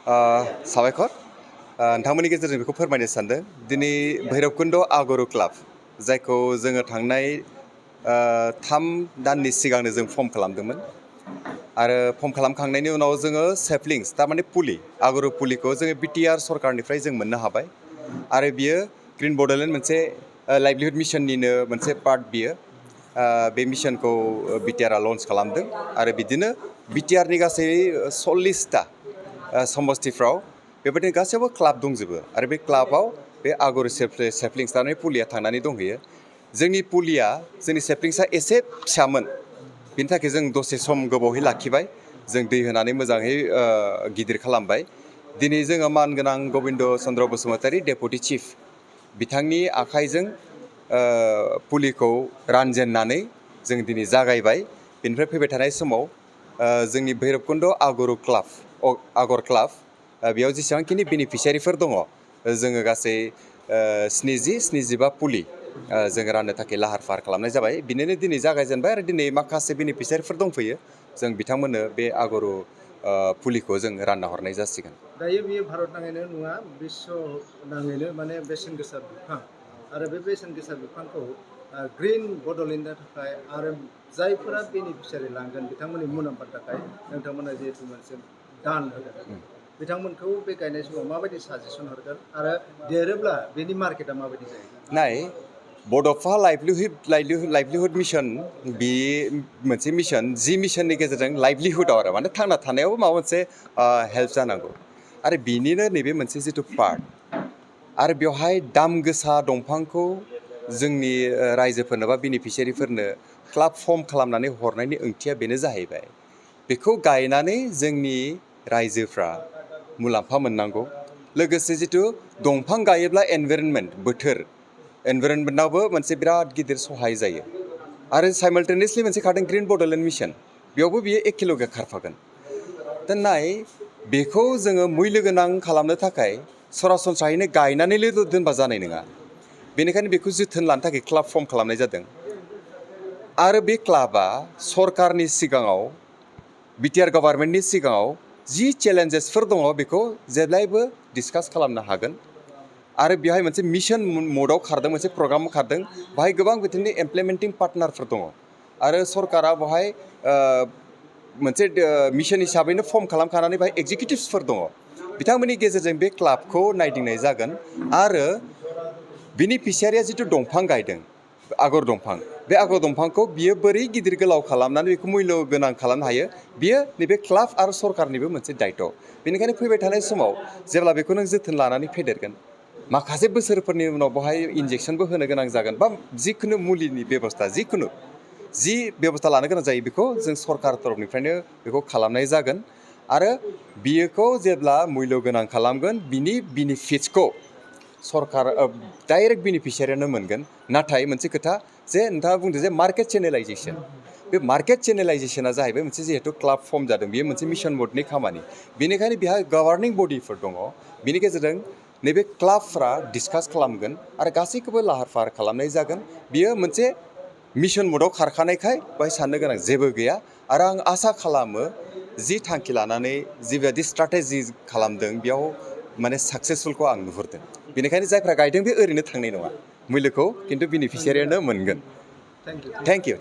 साबायखर नोंथांमोननि गेजेरजों बेखौ फोरमायनो सानदों दिनै भैरबकुन्द आगरु क्लाब जायखौ जोङो थांनाय 3 दाननि सिगांनो जों फर्म खालामदोंमोन आरो फर्म खालामखांनायनि उनाव जोङो सेपलिंस थारमाने पुलि आगरु पुलिखौ जोङो बिटिआर सरकारनिफ्राय जों मोननो हाबाय आरो बियो ग्रीन बड'लेण्ड मोनसे लाइभलिहुड मिशननिनो मोनसे पार्ट बियो बे मिशनखौ बिटिआरआ लन्च खालामदों आरो बिदिनो बिटिआरनि गासै 40टा समस्तिफ्राव बेबायदिनो गासैबो क्लाब दंजोबो आरो बे क्लाबाव बे आगरु सेपलिंस थानाय पुलिया थांनानै दंहैयो जोंनि पुलिया जोंनि सेपलिंसा एसे फिसामोन बिनि थाखाय जों दसे सम गोबावै लाखिबाय जों दै होनानै मोजाङै गिदिर खालामबाय दिनै जोङो मानगोनां गबिन्द चन्द्र बसुमतारी डेपुटि चिफ बिथांनि आखाइजों पुलिखौ रानजेननानै जों दिनै जागायबाय बेनिफ्राय फैबाय थानाय समाव जोंनि भैरबकुन्द आगर क्लाब बेयाव जेसेबांखिनि बेनिफिसियारिफोर दङ जोङो गासै 75 पुलि जोङो राननो थाखाय लाहार फाहार खालामनाय जाबाय बिनिनो दिनै जागायजेनबाय आरो दिनै माखासे बेनिफिसियारिफोर दंफैयो जों बिथांमोननो बे आगरु पुलिखौ जों रानना हरनाय जासिगोन दायो बेयो भारत नाङैनो नङा बिश्व नाङैनो माने बेसेन गोसा बिफां आरो बे बेसेन गोसा बिफांखौ ग्रीन बड'लेण्डनि थाखाय आरो जायफोरा बेनिफिसियारि लांगोन बिथांमोननि मुलाम्फानि थाखाय नोंथांमोना जिहेतु मोनसे दान होगोन बिथांमोनखौ बे गायनाय समाव माबायदि साजेसन हरगोन आरो देरोब्ला बेनि मार्केटआ माबायदि जायो नाय बड'फा लाइभलिहुड मिशन बे मोनसे मिशन जि मिशननि गेजेरजों लाइभलिहुडआव आरो माने थांना थानायाव माबा मोनसे हेल्प जानांगौ आरो बिनिनो नैबे मोनसे जिथु पार्ट आरो बेवहाय दाम गोसा दंफांखौ जोंनि रायजोफोरनो बा बेनिफिसियारिफोरनो क्लाब फर्म खालामनानै हरनायनि ओंथिया बेनो जाहैबाय बेखौ गायनानै जोंनि रायजोफ्रा मुलाम्फा मोननांगौ लोगोसे जिथु दंफां गायोब्ला एनभाइरनमेन्ट बोथोर एनभाइरनमेन्टआवबो मोनसे बिराद गिदिर सहाय जायो आरो साइमाल्टेनियासलि मोनसे खारदों ग्रीन बड'लेण्ड मिशन बेयावबो बियो एखेलगे खारफागोन दा नाय बेखौ जोङो मुल्य गोनां खालामनो थाखाय सरासनस्रायैनो गायनानैल' दोनबा जानाय नङा बेनिखायनो बेखौ जोथोन लानो थाखाय क्लाब फर्म खालामनाय जादों आरो बे क्लाबा सरकारनि सिगाङाव बिटिआर गभर्नमेन्टनि सिगाङाव जि चेलेन्जेसफोर दङ बेखौ जेब्लायबो डिसकास खालामनो हागोन आरो बेवहाय मोनसे मिशन मदआव खारदों मोनसे प्रग्रामाव खारदों बाहाय गोबां बिदिनो इमप्लिमेन्टिं पार्टनारफोर दङ आरो सरकारा बेवहाय मोनसे मिशन हिसाबैनो फर्म खालामखानानै बाहाय एक्जिकिउटिभ्सफोर दङ बिथांमोननि गेजेरजों बे क्लाबखौ नायदिंनाय जागोन आरो बेनिफिसियारिया जिथु दंफां गायदों आगर दंफां बे आगर दंफांखौ बियो बोरै गिदिर गोलाव खालामनानै बेखौ मुल्य गोनां खालामनो हायो बियो नैबे क्लाब आरो सरकारनिबो मोनसे दायथ' बेनिखायनो फैबाय थानाय समाव जेब्ला बेखौ नों जोथोन लानानै फेदेरगोन माखासे बोसोरफोरनि उनाव बेवहाय इन्जेक्सनबो होनो गोनां जागोन बा जिखुनु मुलिनि बेबस्था जि बेबस्था लानो गोनां जायो बेखौ जों सरकार तरफनिफ्रायनो बेखौ खालामनाय जागोन आरो बियोखौ जेब्ला मुल्य गोनां खालामगोन बिनि बेनिफिट्सखौ सरकार डाइरेक्ट बेनिफिसियारियानो मोनगोन नाथाय मोनसे खोथा जे नोंथाङा बुंदों जे मार्केट चेनेलाइजेसन बे मार्केट चेनेलाइजेसना जाहैबाय मोनसे जिहेतु क्लाब फर्म जादों बेयो मोनसे मिशन मदनि खामानि बेनिखायनो बेहा गभार्निं बडिफोर दङ बिनि गेजेरजों नैबे क्लाबफ्रा डिसकास खालामगोन आरो गासैखौबो लाहार फाहार खालामनाय जागोन बियो मोनसे मिशन मदआव खारखानायखाय बाहाय साननो गोनां जेबो गैया आरो आं आसा खालामो जि थांखि लानानै जिबायदि स्ट्रेटेजि खालामदों बेयाव माने साक्सेसफुलखौ आं नुहुरदों बेनिखायनो जायफ्रा गायदों बे ओरैनो थांनाय नङा मुल्यखौ खिन्थु बेनिफिसियारियानो मोनगोन थेंक इउ